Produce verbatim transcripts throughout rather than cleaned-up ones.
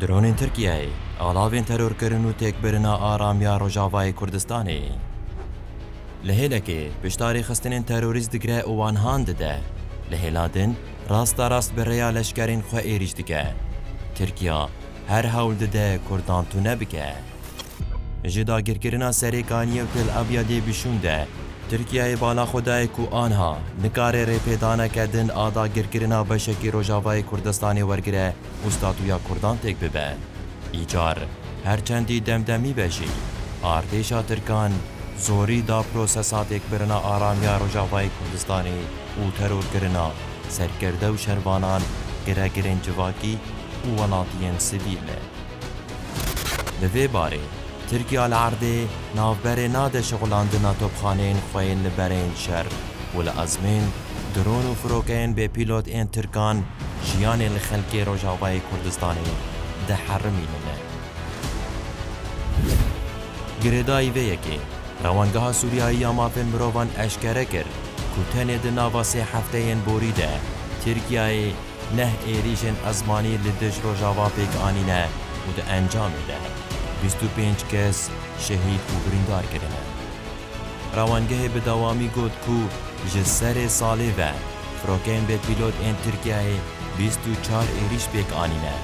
Dronên Tirkiyeyê alavên terorkirin û têkbirina aramiya Rojavayê Kurdistanê. Li hêlekê pişta rêxistinên terorîst digire û wan han dide. Li hêla din rasta rast bi rêya leşkerên xwe êrîş dike. Tirkiya her hewl dide Kurdan tune bike. Ji dagirkirina Serêkaniyê û Tel Abyadê bi şûn de, Tirkiyeyê bala xwe daye ku anha nikare rêpêdaneke din a dagirkirina beşekî Rojavayê Kurdistanê wergire û statûya Kurdan têk bibe. Îcar, her çendî demdemî be jî, artêşa Tirkan zorî da prosesa têkbirina aramiya Rojavayê Kurdistanê û terorkirina serkerde û şervanan giregirên civakî û welatiyên sivîl. Li vê barê, Tirkiya li erdê navberê nade şixulandina topxaneyên xwe yên li berên şer û li ezmên dron û firokeyên bêpîlot ên Tirkan jiyanê li xelkê Rojavayê Kurdistanê diherimînine. Girêdayî vê yekê, Rewangeha Sûriyayî ya Mafên Mirovan eşkere kir ku tenê di nava sê hefteyên borî de Tirkiyeyê neh êrîşên ezmanî li dij Rojava pêk anîne û di encamê de bîst û pênc kes şehîd û birîndar kirine. Rewangehê bi dewamî got ku ji serê salê ve firokeyên bêpîlot ên Tirkiyeyê bîst û çar êrîş pêk anîne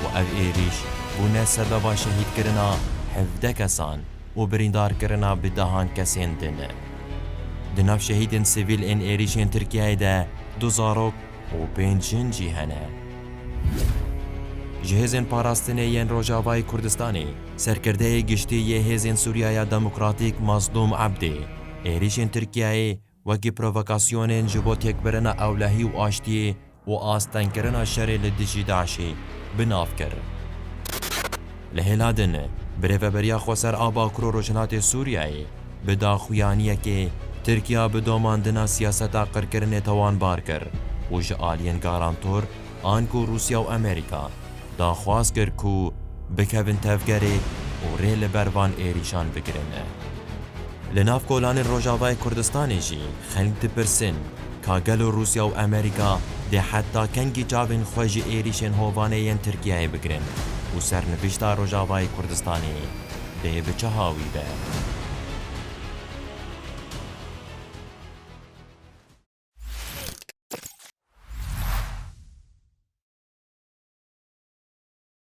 û ev êrîş bûne sebeba şehîdkirina hevdeh kesan û birîndarkirina bi dehan kesên din. Di nav şehîdên sivîl ên êrîşên Tirkiyeyê de du zarok û pênc jin jî hene. Ji Hêzên Parastinê yên Rojavayê Kurdistanê, serkirdeyê giştî yê Hêzên Sûriyaya Demokratîk Mazlûm Ebdê, êrîşên Tirkiyeyê wekî provokasyonên ji bo têkbirina ewlehî û aştiyê û astengkirina şerê li dijî DAIŞê bi nav kir. Li hêla din, Birêveberiya Xweser a Bakur û Rojhilatê Sûriyeyê bi daxuyaniyekê Tirkiya bi domandina siyaseta qirkirinê tawanbar kir û ji aliyên garantor anku Rûsya û Amerîka daxwaz kir ku bikevin tevgerê û rê li ber van êrîşan bigirin. Li nav kolanên Rojavayê Kurdistanê jî xelk dipirsin ka gelo Rûsya û Amerîka dê heta kengî çavên xwe ji êrîşên hovane yên Tirkiyeyê bigirin û sernivîşta Rojavayê Kurdistanê dê bi çi hawî be?